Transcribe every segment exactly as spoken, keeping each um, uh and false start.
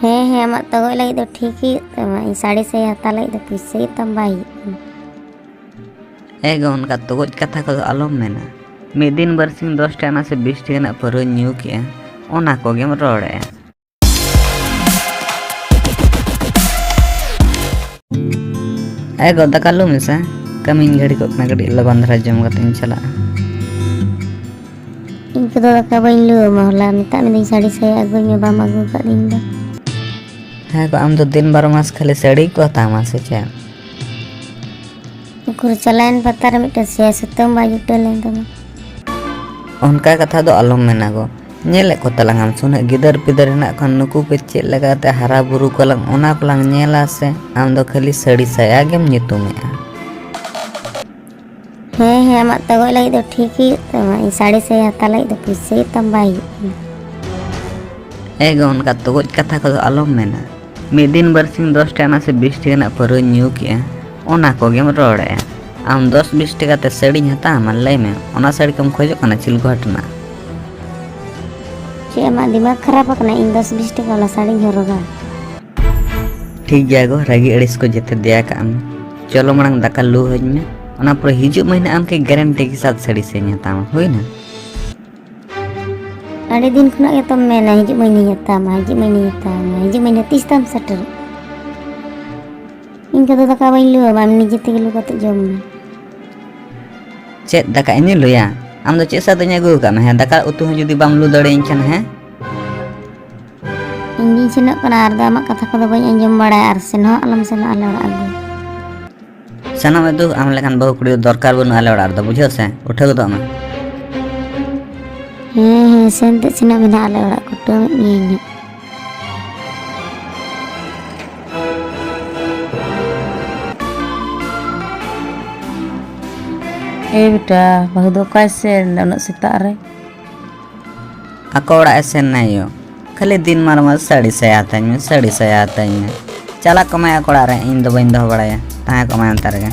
ᱦᱮᱸ ᱦᱮᱸ, ᱟᱢᱟᱜ ᱛᱚᱜᱚᱡ ᱞᱟᱹᱜᱤᱫ ᱫᱚ ᱴᱷᱤᱠ ᱜᱮ ᱦᱩᱭᱩᱜ ᱛᱟᱢᱟ᱾ ᱤᱧ ᱥᱟᱹᱲᱤ ᱥᱟᱭᱟ ᱦᱟᱛᱟᱣ ᱞᱟᱹᱜᱤᱫ ᱫᱚ ᱯᱩᱭᱥᱟᱹ ᱜᱮ ᱛᱟᱢ ᱵᱟᱭ ᱦᱩᱭᱩᱜ ᱠᱟᱱᱟ᱾ ᱮ ᱜᱚ, ᱚᱱᱠᱟ ᱛᱚᱜᱚᱡ ᱠᱟᱛᱷᱟ ᱠᱚᱫᱚ ᱟᱞᱚᱢ ᱢᱮᱱᱟ᱾ ᱢᱤᱫ ᱫᱤᱱ ᱵᱟᱨᱥᱤᱧ ᱫᱚᱥ ᱴᱟᱠᱟ ᱨᱮᱱᱟᱜ ᱥᱮ ᱵᱤᱥ ᱴᱟᱠᱟ ᱨᱮᱱᱟᱜ ᱯᱟᱹᱣᱨᱟᱹᱧ ᱧᱩ ᱠᱮᱜᱼᱟ, ᱚᱱᱟ ᱠᱚᱜᱮᱢ ᱨᱚᱲᱮᱜᱼᱟ᱾ ᱮ ᱜᱚ, ᱫᱟᱠᱟ ᱞᱩ ᱢᱮᱥᱮ, ᱠᱟᱹᱢᱤᱧ ᱜᱷᱟᱹᱲᱤᱠᱚᱜ ᱠᱟᱱᱟ, ᱠᱟᱹᱴᱤᱡ ᱞᱚᱜᱚᱱ ᱫᱷᱟᱨᱟ ᱡᱚᱢ ᱠᱟᱛᱮᱧ ᱪᱟᱞᱟᱜᱼᱟ᱾ ᱤᱧ ᱠᱚᱫᱚ ᱫᱟᱠᱟ ᱵᱟᱹᱧ ᱞᱩ ᱟᱢᱟ, ᱦᱚᱞᱟ ᱢᱮᱛᱟᱜ ᱢᱮᱫᱩᱧ ᱥᱟᱹᱲᱤ ᱥᱟᱭᱟ ᱟᱹᱜᱩᱧ ᱢᱮ, ᱵᱟᱢ ᱟᱹᱜᱩ ᱟᱠᱟᱫᱤᱧ ᱫᱚ᱾ ᱦᱮᱸ ᱜᱚ, ᱟᱢ ᱫᱚ ᱫᱤᱱ ᱵᱟᱨᱚ ᱢᱟᱥ ᱠᱷᱟᱹᱞᱤ ᱥᱟᱹᱲᱤ ᱠᱚ ᱦᱟᱛᱟᱣ ᱟᱢᱟ ᱥᱮ ᱪᱮᱫ? ᱩᱠᱩᱨ, ᱪᱟᱞᱟᱣᱮᱱ ᱯᱟᱛᱟ ᱨᱮ ᱢᱤᱫᱴᱮᱱ ᱥᱮᱭᱟ ᱥᱩᱛᱟᱹᱢ ᱵᱟᱭ ᱡᱩᱴᱟᱹᱣ ᱞᱮᱱ ᱛᱟᱢᱟ? ᱚᱱᱠᱟ ᱠᱟᱛᱷᱟ ᱫᱚ ᱟᱞᱚᱢ ᱢᱮᱱᱟ ᱜᱚ᱾ ᱧᱮᱞᱮᱫ ᱠᱚ ᱛᱟᱞᱟᱝ ᱟᱢ ᱥᱩᱱᱟᱹᱜ ᱜᱤᱫᱟᱹᱨ ᱯᱤᱫᱟᱹᱨ ᱦᱮᱱᱟᱜ ᱠᱷᱟᱱ ᱱᱩᱠᱩ ᱠᱚ ᱪᱮᱫ ᱞᱮᱠᱟᱛᱮ ᱦᱟᱨᱟ ᱵᱩᱨᱩ ᱠᱚᱣᱟᱞᱟᱝ ᱚᱱᱟ ᱠᱚᱞᱟᱝ ᱧᱮᱞᱟ ᱥᱮ ᱟᱢ ᱫᱚ ᱠᱷᱟᱹᱞᱤ ᱥᱟᱹᱲᱤ ᱥᱟᱭᱟ ᱜᱮᱢ ᱧᱩᱛᱩᱢᱮᱜᱼᱟ᱾ ᱦᱮᱸ ᱦᱮᱸ, ᱟᱢᱟᱜ ᱛᱚᱜᱚᱡ ᱞᱟᱹᱜᱤᱫ ᱫᱚ ᱴᱷᱤᱠ ᱜᱮ ᱦᱩᱭᱩᱜ ᱛᱟᱢᱟ᱾ ᱤᱧ ᱥᱟᱹᱲᱤ ᱥᱟᱭᱟ ᱦᱟᱛᱟᱣ ᱞᱟᱹᱜᱤᱫ ᱫᱚ ᱯᱩᱭᱥᱟᱹ ᱜᱮ ᱛᱟᱢ ᱵᱟᱭ ᱦᱩᱭᱩᱜ ᱠᱟᱱᱟ᱾ ᱮ ᱜᱚ, ᱚᱱᱠᱟ ᱛᱚᱜᱚᱡ ᱠᱟᱛᱷᱟ ᱠᱚᱫᱚ ᱟᱞᱚᱢ ᱢᱮᱱᱟ᱾ ᱢᱤᱫ ᱫᱤᱱ ᱵᱟᱨᱥᱤᱧ ᱫᱚᱥ ᱴᱟᱠᱟ ᱨᱮᱱᱟᱜ ᱥᱮ ᱵᱤᱥ ᱴᱟᱠᱟ ᱨᱮᱱᱟᱜ ᱯᱟᱹᱣᱨᱟᱹᱧ ᱧᱩ ᱠᱮᱜᱼᱟ, ᱚᱱᱟ ᱠᱚᱜᱮᱢ ᱨᱚᱲᱮᱜᱼᱟ᱾ ᱟᱢ ᱫᱚᱥ ᱵᱤᱥ ᱴᱟᱠᱟ ᱛᱮ ᱥᱟᱹᱲᱤᱧ ᱦᱟᱛᱟᱣ ᱟᱢᱟ, ᱞᱟᱹᱭ ᱢᱮ, ᱚᱱᱟ ᱥᱟᱹᱲᱤ ᱠᱚᱢ ᱠᱷᱚᱡᱚᱜ ᱠᱟᱱᱟ ᱪᱤᱞᱠᱚ ᱦᱟᱴ ᱨᱮᱱᱟᱜ? ᱪᱮᱫ ᱟᱢᱟᱜ ᱫᱤᱢᱟᱜᱽ ᱠᱷᱟᱨᱟᱯ ᱟᱠᱟᱱᱟ? ᱤᱧ ᱫᱚᱥ ᱵᱤᱥ ᱴᱟᱠᱟ ᱵᱟᱞᱟ ᱥᱟᱹᱲᱤᱧ ᱦᱚᱨᱚᱜᱟ? ᱴᱷᱤᱠ ᱜᱮᱭᱟ ᱜᱚ, ᱨᱟᱹᱜᱤ ᱟᱹᱲᱤᱥ ᱠᱚ ᱡᱮᱛᱮ ᱫᱮᱭᱟ ᱠᱟᱜ ᱢᱮ᱾ ᱪᱚᱞᱚ ᱢᱟᱲᱟᱝ ᱫᱟᱠᱟ ᱞᱩ ᱦᱟᱹᱡ ᱢᱮ, ᱚᱱᱟ ᱯᱚᱨᱮ ᱦᱤᱡᱩᱜ ᱢᱟᱹᱦᱱᱟᱹ ᱟᱢ ᱠᱤ ᱜᱮᱨᱮᱱᱴᱤ ᱜᱮ ᱥᱟᱛ ᱥᱟᱹᱲᱤ ᱥᱮᱧ ᱦᱟᱛᱟᱣᱟ, ᱦᱩᱭᱱᱟ? ᱟᱹᱰᱤ ᱫᱤᱱ ᱠᱷᱚᱱᱟᱜ ᱜᱮᱛᱚᱢ ᱢᱮᱱᱟ, "ᱦᱤᱡᱩᱜ ᱢᱟᱹᱧ ᱦᱟᱛᱟᱣ ᱟᱢᱟ, ᱦᱤᱡᱩᱜ ᱢᱟᱹᱧ ᱦᱟᱛᱟᱣ ᱟᱢᱟ, ᱦᱤᱡᱩᱜ ᱢᱟᱹᱧ ᱦᱟᱛᱟᱣ ᱟᱢᱟ", ᱛᱤᱥ ᱛᱟᱢ ᱥᱮᱴᱮᱨᱚᱜ? ᱤᱧ ᱠᱚᱫᱚ ᱫᱟᱠᱟ ᱵᱟᱹᱧ ᱞᱩ ᱟᱢᱟ, ᱟᱢ ᱱᱤᱡᱮ ᱛᱮᱜᱮ ᱞᱩ ᱠᱟᱛᱮ ᱡᱚᱢ ᱢᱮ᱾ ᱪᱮᱫ ᱫᱟᱠᱟ ᱤᱧᱤᱧ ᱞᱩᱭᱟ? ᱟᱢ ᱫᱚ ᱪᱮᱫ ᱥᱟᱫᱤᱧ ᱟᱹᱜᱩ ᱟᱠᱟᱫ ᱢᱮ? ᱦᱮᱸ, ᱫᱟᱠᱟ ᱩᱛᱩ ᱦᱚᱸ ᱡᱩᱫᱤ ᱵᱟᱢ ᱞᱩ ᱫᱟᱲᱮᱭᱟᱹᱧ ᱠᱷᱟᱱ, ᱦᱮᱸ? ᱤᱧ ᱜᱤᱧ ᱥᱮᱱᱚᱜ ᱠᱟᱱᱟ, ᱟᱨ ᱫᱚ ᱟᱢᱟᱜ ᱠᱟᱛᱷᱟ ᱠᱚᱫᱚ ᱵᱟᱹᱧ ᱟᱸᱡᱚᱢ ᱵᱟᱲᱟᱭᱟ, ᱟᱨ ᱥᱮᱱ ᱦᱚᱸ ᱟᱞᱚᱢ ᱥᱮᱱᱚᱜᱼᱟ ᱟᱞᱮ ᱚᱲᱟᱜ ᱫᱚ᱾ ᱥᱮᱱᱚᱜ ᱢᱮ ᱫᱩ, ᱟᱢ ᱞᱮᱠᱟᱱ ᱵᱟᱹᱦᱩ ᱠᱩᱲᱤ ᱫᱚ ᱫᱚᱨᱠᱟᱨ ᱵᱟᱹᱱᱩᱜᱼᱟ ᱟᱞᱮ ᱚᱲᱟᱜ ᱨᱮᱫᱚ, ᱵᱩᱡᱷᱟᱹᱣ ᱥᱮ? ᱩᱴᱷᱟᱹᱣ ᱜᱚᱫᱚᱜ ᱢᱮ᱾ ᱦᱮᱸ, ᱦᱮᱸ, ᱥᱮᱱ ᱛᱮ ᱥᱮᱱᱚᱜ ᱢᱮ ᱱᱟᱦᱟᱜ ᱟᱞᱮ ᱚᱲᱟᱜ, ᱠᱩᱴᱟᱹᱢᱮᱫ ᱢᱤᱭᱟᱹᱧ ᱱᱟᱦᱟᱜ᱾ ᱮ ᱵᱮᱴᱟ, ᱵᱟᱹᱦᱩ ᱫᱚ ᱚᱠᱟᱭ ᱥᱮᱱ ᱩᱱᱟᱹᱜ ᱥᱮᱛᱟᱜ ᱨᱮ? ᱟᱠᱚ ᱚᱲᱟᱜ ᱮ ᱥᱮᱱ ᱱᱟᱭ ᱭᱳ᱾ ᱠᱷᱟᱹᱞᱤ ᱫᱤᱱ ᱢᱟᱱ ᱢᱟ ᱥᱟᱹᱲᱤ ᱥᱟᱭᱟ ᱦᱟᱛᱟᱧ ᱢᱮ, ᱥᱟᱹᱲᱤ ᱥᱟᱭᱟ ᱦᱟᱛᱟᱧ ᱢᱮ᱾ ᱪᱟᱞᱟᱜ ᱠᱚᱢᱟᱭ ᱟᱠᱚ ᱚᱲᱟᱜ ᱨᱮ, ᱤᱧ ᱫᱚ ᱵᱟᱹᱧ ᱫᱚᱦᱚ ᱵᱟᱲᱟᱭᱟ᱾ ᱛᱟᱦᱮᱸ ᱠᱚᱢᱟᱭ ᱚᱱᱛᱮ ᱨᱮᱜᱮ᱾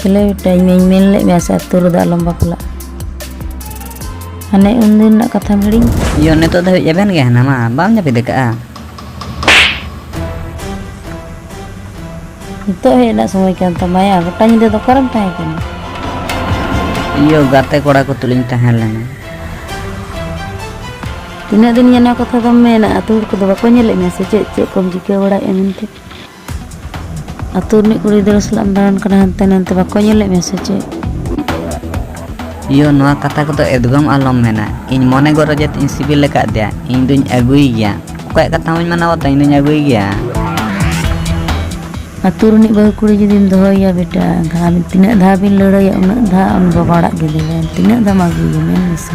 ᱠᱷᱟᱹᱞᱤ ᱵᱮᱴᱟ, ᱤᱧ ᱢᱟᱧ ᱢᱮᱱ ᱞᱮᱫ ᱢᱮᱭᱟ ᱥᱮ ᱟᱹᱛᱩ ᱨᱮᱫᱚ ᱟᱞᱚᱢ ᱵᱟᱯᱞᱟᱜᱼᱟ᱾ ᱦᱟᱱᱮ ᱩᱱᱫᱤᱱ ᱨᱮᱱᱟᱜ ᱠᱟᱛᱷᱟᱢ ᱦᱤᱲᱤᱧ? ᱭᱳ, ᱱᱤᱛᱚᱜ ᱫᱷᱟᱹᱵᱤᱡ ᱮᱵᱷᱮᱱ ᱜᱮ ᱦᱮᱱᱟᱢᱟ, ᱵᱟᱢ ᱡᱟᱹᱯᱤᱫ ᱟᱠᱟᱫᱼᱟ? ᱱᱤᱛᱚᱜ ᱦᱮᱡ ᱨᱮᱱᱟᱜ ᱥᱚᱢᱚᱭ ᱠᱟᱱ ᱛᱟᱢᱟ ᱭᱟ, ᱜᱚᱴᱟ ᱧᱤᱫᱟᱹ ᱫᱚ ᱚᱠᱟᱨᱮᱢ ᱛᱟᱦᱮᱸ ᱠᱟᱱᱟ? ᱭᱳ, ᱜᱟᱛᱮ ᱠᱚᱲᱟ ᱠᱚ ᱛᱩᱞᱩᱡ ᱤᱧ ᱛᱟᱦᱮᱸ ᱞᱮᱱᱟ᱾ ᱛᱤᱱᱟᱹᱜ ᱫᱤᱱ ᱭᱟ ᱱᱚᱣᱟ ᱠᱟᱛᱷᱟ ᱫᱚᱢ ᱢᱮᱱᱟ? ᱟᱹᱛᱩ ᱦᱚᱲ ᱠᱚᱫᱚ ᱵᱟᱠᱚ ᱧᱮᱞᱮᱫ ᱢᱮᱭᱟ ᱥᱮ ᱪᱮᱫ, ᱪᱮᱫ ᱠᱚᱢ ᱪᱤᱠᱟᱹ ᱵᱟᱲᱟᱭᱮᱫᱼᱟ ᱢᱮᱱᱛᱮ? ᱟᱹᱛᱩ ᱨᱤᱱᱤᱡ ᱠᱩᱲᱤ ᱜᱤᱫᱽᱨᱟᱹ ᱥᱟᱞᱟᱜ ᱮᱢ ᱫᱟᱬᱟᱱ ᱠᱟᱱᱟ ᱦᱟᱱᱛᱮ ᱱᱟᱱᱛᱮ, ᱵᱟᱠᱚ ᱧᱮᱞᱮᱫ ᱢᱮᱭᱟ ᱥᱮ ᱪᱮᱫ? ᱭᱳ, ᱱᱚᱣᱟ ᱠᱟᱛᱷᱟ ᱠᱚᱫᱚ ᱮᱠᱫᱚᱢ ᱟᱞᱚᱢ ᱢᱮᱱᱟ᱾ ᱤᱧ ᱢᱚᱱᱮ ᱜᱚᱨᱚᱡ ᱟᱛᱮ ᱤᱧ ᱥᱤᱵᱤᱞ ᱟᱠᱟᱫ ᱫᱮᱭᱟ, ᱤᱧ ᱫᱩᱧ ᱟᱹᱜᱩᱭ ᱜᱮᱭᱟ᱾ ᱚᱠᱚᱭᱟᱜ ᱠᱟᱛᱷᱟ ᱦᱚᱸᱧ ᱢᱟᱱᱟᱣ ᱵᱟᱛᱟ, ᱤᱧ ᱫᱩᱧ ᱟᱹᱜᱩᱭ ᱜᱮᱭᱟ᱾ ᱟᱹᱛᱩ ᱨᱤᱱᱤᱡ ᱵᱟᱹᱦᱩ ᱠᱩᱲᱤ ᱡᱩᱫᱤᱢ ᱫᱚᱦᱚᱭᱮᱭᱟ ᱵᱮᱴᱟ, ᱮᱱᱠᱷᱟᱱ ᱟᱹᱵᱤᱱ ᱛᱤᱱᱟᱹᱜ ᱫᱷᱟᱣ ᱵᱤᱱ ᱞᱟᱹᱲᱦᱟᱹᱭᱟ, ᱩᱱᱟᱹᱜ ᱫᱷᱟᱣ ᱩᱱᱤ ᱵᱟᱵᱟ ᱚᱲᱟᱜ ᱜᱮ ᱞᱟᱹᱭᱟ᱾ ᱛᱤᱱᱟᱹᱜ ᱫᱷᱟᱣ ᱟᱹᱜᱩᱭᱮᱭᱟ, ᱢᱮᱱ ᱢᱮᱥᱮ?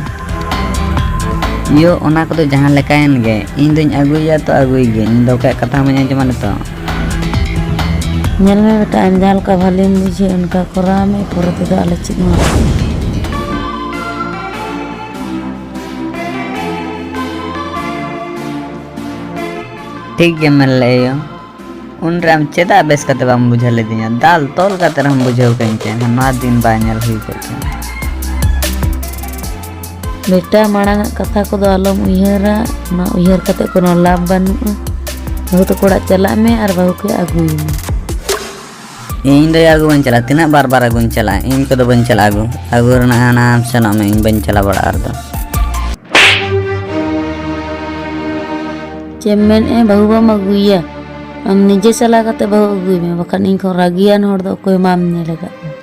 ᱭᱳ, ᱚᱱᱟ ᱠᱚᱫᱚ ᱡᱟᱦᱟᱸ ᱞᱮᱠᱟᱭᱮᱱ ᱜᱮ, ᱤᱧ ᱫᱩᱧ ᱟᱹᱜᱩᱭᱮᱭᱟ ᱛᱚ ᱟᱹᱜᱩᱭ ᱜᱮ, ᱤᱧ ᱫᱚ ᱚᱠᱚᱭᱟᱜ ᱠᱟᱛᱷᱟ ᱦᱚᱸ ᱵᱟᱹᱧ ᱟᱸᱡᱚᱢᱟ ᱱᱤᱛᱚᱜ᱾ ᱧᱮᱞ ᱢᱮ ᱵᱮᱴᱟ, ᱟᱢ ᱡᱟᱦᱟᱸ ᱞᱮᱠᱟ ᱵᱷᱟᱞᱮᱢ ᱵᱩᱡᱷᱟᱹᱣ ᱚᱱᱠᱟ ᱠᱚᱨᱟᱣ ᱢᱮ, ᱯᱚᱨᱮ ᱛᱮᱫᱚ ᱟᱞᱮ ᱪᱮᱫ ᱦᱚᱸ ᱵᱟᱝ᱾ ᱴᱷᱤᱠ ᱜᱮᱢ ᱢᱮᱱ ᱞᱮᱫ ᱭᱳ᱾ ᱩᱱᱨᱮ ᱟᱢ ᱪᱮᱫᱟᱜ ᱵᱮᱥ ᱠᱟᱛᱮ ᱵᱟᱢ ᱵᱩᱡᱷᱟᱹᱣ ᱞᱤᱫᱤᱧᱟ? ᱫᱟᱞ ᱛᱚᱞ ᱠᱟᱛᱮ ᱨᱮᱦᱚᱸᱢ ᱵᱩᱡᱷᱟᱹᱣ ᱠᱟᱹᱧ ᱠᱮᱭᱟ, ᱮᱱᱠᱷᱟᱱ ᱱᱚᱣᱟ ᱫᱤᱱ ᱵᱟᱭ ᱧᱮᱞ ᱦᱩᱭ ᱠᱚᱜ ᱠᱮᱭᱟ᱾ ᱵᱮᱴᱟ, ᱢᱟᱲᱟᱝ ᱟᱜ ᱠᱟᱛᱷᱟ ᱠᱚᱫᱚ ᱟᱞᱚᱢ ᱩᱭᱦᱟᱹᱨᱟ, ᱚᱱᱟ ᱩᱭᱦᱟᱹᱨ ᱠᱟᱛᱮ ᱠᱳᱱᱳ ᱞᱟᱵᱷ ᱵᱟᱹᱱᱩᱜᱼᱟ᱾ ᱵᱟᱹᱦᱩ ᱛᱟᱠᱚ ᱚᱲᱟᱜ ᱪᱟᱞᱟᱜ ᱢᱮ ᱟᱨ ᱵᱟᱹᱦᱩ ᱠᱚ ᱟᱹᱜᱩᱭ ᱢᱮ᱾ ᱤᱧ ᱫᱚ ᱟᱹᱜᱩ ᱵᱟᱹᱧ ᱪᱟᱞᱟᱜᱼᱟ᱾ ᱛᱤᱱᱟᱹᱜ ᱵᱟᱨ ᱵᱟᱨ ᱟᱹᱜᱩᱧ ᱪᱟᱞᱟᱜᱼᱟ? ᱤᱧ ᱠᱚᱫᱚ ᱵᱟᱹᱧ ᱪᱟᱞᱟᱜᱼᱟ ᱟᱹᱜᱩ᱾ ᱟᱹᱜᱩ ᱨᱮᱱᱟᱜ ᱦᱟᱱᱟ ᱟᱢ ᱥᱮᱱᱚᱜ ᱢᱮ, ᱤᱧ ᱵᱟᱹᱧ ᱪᱟᱞᱟᱣ ᱵᱟᱲᱟᱜᱼᱟ ᱟᱨ ᱫᱚ᱾ ᱪᱮᱫ ᱮᱢ ᱢᱮᱱᱮᱫᱼᱟ? ᱵᱟᱹᱦᱩ ᱵᱟᱢ ᱟᱹᱜᱩᱭᱮᱭᱟ? ᱟᱢ ᱱᱤᱡᱮ ᱪᱟᱞᱟᱣ ᱠᱟᱛᱮ ᱵᱟᱹᱦᱩ ᱟᱹᱜᱩᱭ ᱢᱮ, ᱵᱟᱠᱷᱟᱱ ᱤᱧ ᱠᱷᱚᱱ ᱨᱟᱹᱜᱤᱭᱟᱱ ᱦᱚᱲ ᱫᱚ ᱚᱠᱚᱭ ᱵᱟᱢ ᱧᱮᱞ ᱟᱠᱟᱫ ᱠᱚᱣᱟ᱾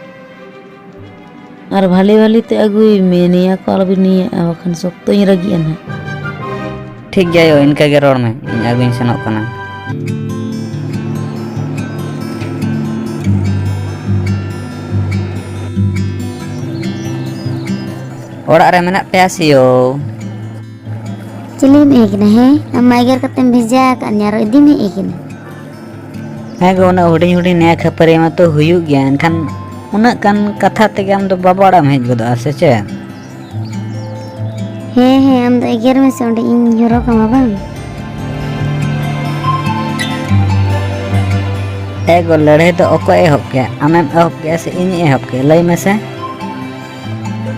ᱟᱨ ᱵᱷᱟᱞᱮ ᱵᱷᱟᱞᱮ ᱛᱮ ᱟᱹᱜᱩᱭ ᱢᱮ, ᱱᱤᱭᱟᱹ ᱠᱚ ᱟᱞᱚᱵᱤᱱ ᱱᱤᱭᱟᱹᱜᱼᱟ, ᱵᱟᱠᱷᱟᱱ ᱥᱚᱠᱛᱚᱧ ᱨᱟᱹᱜᱤᱜᱼᱟ ᱱᱟᱦᱟᱜ᱾ ᱴᱷᱤᱠ ᱜᱮᱭᱟ ᱭᱳ, ᱤᱱᱠᱟᱹ ᱜᱮ ᱨᱚᱲ ᱢᱮ, ᱤᱧ ᱟᱹᱜᱩᱧ ᱥᱮᱱᱚᱜ ᱠᱟᱱᱟ᱾ ᱚᱲᱟᱜ ᱨᱮ ᱢᱮᱱᱟᱜ ᱯᱮᱭᱟ ᱥᱮ ᱭᱳ? ᱪᱤᱞᱤᱢ ᱦᱮᱡ ᱠᱟᱱᱟ? ᱦᱮᱸ, ᱟᱢ ᱢᱟ ᱮᱜᱮᱨ ᱠᱟᱛᱮᱢ ᱵᱷᱮᱡᱟ ᱟᱠᱟᱫ ᱞᱤᱧᱟ, ᱟᱨᱚ ᱤᱫᱤᱢ ᱦᱮᱡ ᱠᱟᱱᱟ? ᱦᱮᱸ ᱜᱳ, ᱩᱱᱟᱹᱜ ᱦᱩᱰᱤᱧ ᱦᱩᱰᱤᱧ ᱱᱮᱭᱟ ᱠᱷᱟᱹᱯᱟᱹᱨᱤ ᱢᱟᱛᱚ ᱦᱩᱭᱩᱜ ᱜᱮᱭᱟ, ᱮᱱᱠᱷᱟᱱ ᱩᱱᱟᱹᱜ ᱜᱟᱱ ᱠᱟᱛᱷᱟ ᱛᱮᱜᱮ ᱟᱢ ᱫᱚ ᱵᱟᱵᱟ ᱚᱲᱟᱜ ᱮᱢ ᱦᱮᱡ ᱜᱚᱫᱚᱜᱼᱟ ᱥᱮ ᱪᱮᱫ? ᱦᱮᱸ, ᱦᱮᱸ, ᱟᱢ ᱫᱚ ᱮᱜᱮᱨ ᱢᱮᱥᱮ, ᱚᱸᱰᱮ ᱤᱧ ᱦᱚᱨᱚᱜ ᱟᱢᱟ ᱵᱟᱝ? ᱦᱮᱸ ᱜᱳ, ᱞᱟᱹᱲᱦᱟᱹᱭ ᱫᱚ ᱚᱠᱚᱭ ᱮᱦᱚᱵ ᱠᱮᱜᱼᱟ? ᱟᱢᱮᱢ ᱮᱦᱚᱵ ᱠᱮᱜᱼᱟ ᱥᱮ ᱤᱧᱤᱧ ᱮᱦᱚᱵ ᱠᱮᱜᱼᱟ? ᱞᱟᱹᱭ ᱢᱮᱥᱮ᱾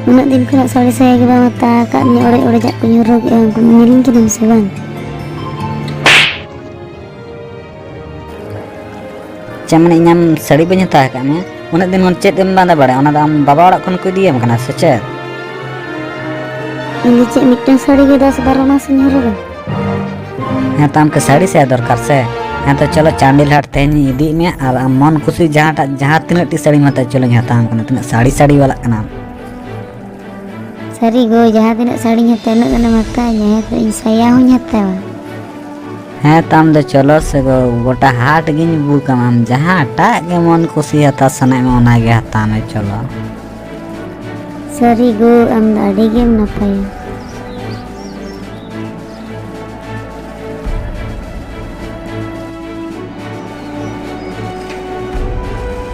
ᱩᱱᱟᱹᱜ ᱫᱤᱱ ᱠᱷᱚᱱᱟᱜ ᱥᱟᱹᱲᱤ ᱥᱟᱭᱟ ᱜᱮ ᱵᱟᱢ ᱦᱟᱛᱟᱣ ᱟᱠᱟᱫ, ᱱᱤᱭᱟᱹ ᱚᱲᱮᱡ ᱚᱲᱮᱡᱟᱜ ᱠᱚᱧ ᱦᱚᱨᱚᱜᱮᱜᱼᱟ, ᱩᱱᱠᱩᱢ ᱧᱮᱞᱤᱧ ᱠᱟᱱᱟᱢ ᱥᱮ ᱵᱟᱝ? ᱪᱮᱫ ᱢᱟᱱᱮ, ᱤᱧ ᱟᱢ ᱥᱟᱹᱲᱤ ᱵᱟᱹᱧ ᱦᱟᱛᱟᱣ ᱟᱠᱟᱫ ᱢᱮᱭᱟ? ᱩᱱᱟᱹᱜ ᱫᱤᱱ ᱠᱷᱚᱱ ᱪᱮᱫ ᱮᱢ ᱵᱟᱸᱫᱮ ᱵᱟᱲᱟᱭᱟ? ᱚᱱᱟ ᱫᱚ ᱟᱢ ᱵᱟᱵᱟ ᱚᱲᱟᱜ ᱠᱷᱚᱱ ᱠᱚ ᱤᱫᱤᱭᱟᱢ ᱠᱟᱱᱟ ᱥᱮ ᱪᱮᱫ? ᱤᱧ ᱫᱚ ᱪᱮᱫ ᱢᱤᱫᱴᱟᱝ ᱥᱟᱹᱲᱤ ᱜᱮ ᱫᱚᱥ ᱵᱟᱨᱚ ᱢᱟᱥ ᱤᱧ ᱦᱚᱨᱚᱜᱟ? ᱦᱮᱸ, ᱛᱚ ᱟᱢ ᱠᱤ ᱥᱟᱹᱲᱤ ᱥᱟᱭᱟ ᱫᱚᱨᱠᱟᱨ ᱥᱮ? ᱦᱮᱸ, ᱛᱚ ᱪᱚᱞᱚ, ᱪᱟᱱᱰᱤᱞ ᱦᱟᱴ ᱛᱮᱦᱮᱧ ᱤᱧ ᱤᱫᱤᱭᱮᱫ ᱢᱮᱭᱟ ᱟᱨ ᱟᱢ ᱢᱚᱱ ᱠᱩᱥᱤ ᱡᱟᱦᱟᱸᱴᱟᱜ, ᱡᱟᱦᱟᱸ ᱛᱤᱱᱟᱹᱜ ᱴᱤ ᱥᱟᱹᱲᱤᱢ ᱦᱟᱛᱟᱣᱟ, ᱪᱚᱞᱚᱧ ᱦᱟᱛᱟᱣᱟᱢ ᱠᱟᱱᱟ᱾ ᱛᱤᱱᱟᱹᱜ ᱥᱟᱹᱲᱤ ᱥᱟᱹᱲᱤ ᱵᱟᱞᱟᱜ ᱠᱟᱱᱟᱢ᱾ ᱥᱟᱹᱨᱤ ᱜᱳ, ᱡᱟᱦᱟᱸ ᱛᱤᱱᱟᱹᱜ ᱥᱟᱹᱲᱤᱧ ᱦᱟᱛᱟᱣᱟ, ᱩᱱᱟᱹᱜ ᱜᱟᱱᱮᱢ ᱦᱟᱛᱟᱣᱟ, ᱡᱟᱦᱟᱸ ᱛᱤᱱᱟᱹᱜ ᱤᱧ ᱥᱟᱭᱟ ᱦᱚᱸᱧ ᱦᱟᱛᱟᱣᱟ᱾ ᱦᱮᱸ, ᱛᱟᱢ ᱫᱚ ᱪᱚᱞᱚ ᱥᱮ ᱜᱳ, ᱜᱚᱴᱟ ᱦᱟᱴ ᱜᱤᱧ ᱵᱩᱠ ᱟᱢᱟ, ᱟᱢ ᱡᱟᱦᱟᱸᱴᱟᱜ ᱜᱮ ᱢᱚᱱ ᱠᱩᱥᱤ ᱦᱟᱛᱟᱣ ᱥᱟᱱᱟᱭᱮᱫ ᱢᱮ, ᱚᱱᱟ ᱜᱮ ᱦᱟᱛᱟᱣ ᱢᱮ, ᱪᱚᱞᱚ᱾ ᱥᱟᱹᱨᱤ ᱜᱳ, ᱟᱢ ᱫᱚ ᱟᱹᱰᱤ ᱜᱮᱢ ᱱᱟᱯᱟᱭᱟ᱾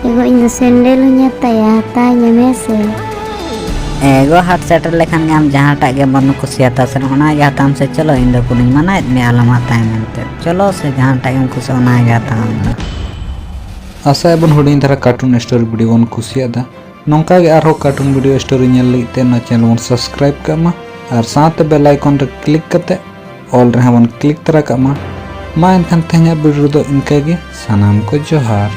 ᱮᱜᱳ, ᱤᱧ ᱫᱚ ᱥᱮᱱᱰᱮᱞ ᱦᱚᱸᱧ ᱦᱟᱛᱟᱭᱟ, ᱦᱟᱛᱟᱣ ᱧᱟᱢ ᱦᱮᱸ ᱥᱮ? ᱮᱜᱳ, ᱦᱟᱴ ᱥᱮᱴᱮᱨ ᱞᱮᱠᱷᱟᱱ ᱜᱮ ᱟᱢ ᱡᱟᱦᱟᱸᱴᱟᱜ ᱜᱮ ᱢᱚᱱ ᱠᱩᱥᱤ ᱦᱟᱛᱟᱣ ᱥᱟᱱᱟ, ᱚᱱᱟ ᱜᱮ ᱦᱟᱛᱟᱣ ᱢᱮ ᱥᱮ᱾ ᱪᱚᱞᱚ, ᱤᱧ ᱫᱚ ᱠᱳᱱᱳᱧ ᱢᱟᱱᱟᱭᱮᱫ ᱢᱮᱭᱟ ᱟᱞᱚᱢ ᱦᱟᱛᱟᱣ ᱢᱮᱱᱛᱮ᱾ ᱪᱚᱞᱚ ᱥᱮ, ᱡᱟᱦᱟᱸᱴᱟᱜ ᱜᱮᱢ ᱠᱩᱥᱤᱭᱟᱜᱼᱟ, ᱚᱱᱟ ᱜᱮ ᱦᱟᱛᱟᱣ ᱢᱮ᱾ ᱟᱥᱟᱭᱟᱵᱚᱱ ᱦᱩᱰᱤᱧ ᱫᱷᱟᱨᱟ cartoon story video ᱵᱚᱱ ᱠᱩᱥᱤᱭᱟᱫᱟ᱾ ᱱᱚᱝᱠᱟ ᱜᱮ ᱟᱨᱦᱚᱸ cartoon video story ᱧᱮᱞ ᱞᱟᱹᱜᱤᱫ ᱛᱮ ᱱᱚᱣᱟ channel ᱵᱚᱱ subscribe ᱠᱟᱜ ᱢᱟ ᱟᱨ ᱥᱟᱶᱛᱮ bell icon ᱨᱮ click ᱠᱟᱛᱮ all ᱨᱮᱦᱚᱸ ᱵᱚᱱ click ᱛᱚᱨᱟ ᱠᱟᱜ ᱢᱟ᱾ ᱢᱟ ᱮᱱᱠᱷᱟᱱ ᱛᱮᱦᱮᱧᱟᱜ video ᱨᱮᱫᱚ ᱤᱱᱠᱟᱹ ᱜᱮ᱾ ᱥᱟᱱᱟᱢ ᱠᱚ ᱡᱚᱦᱟᱨ᱾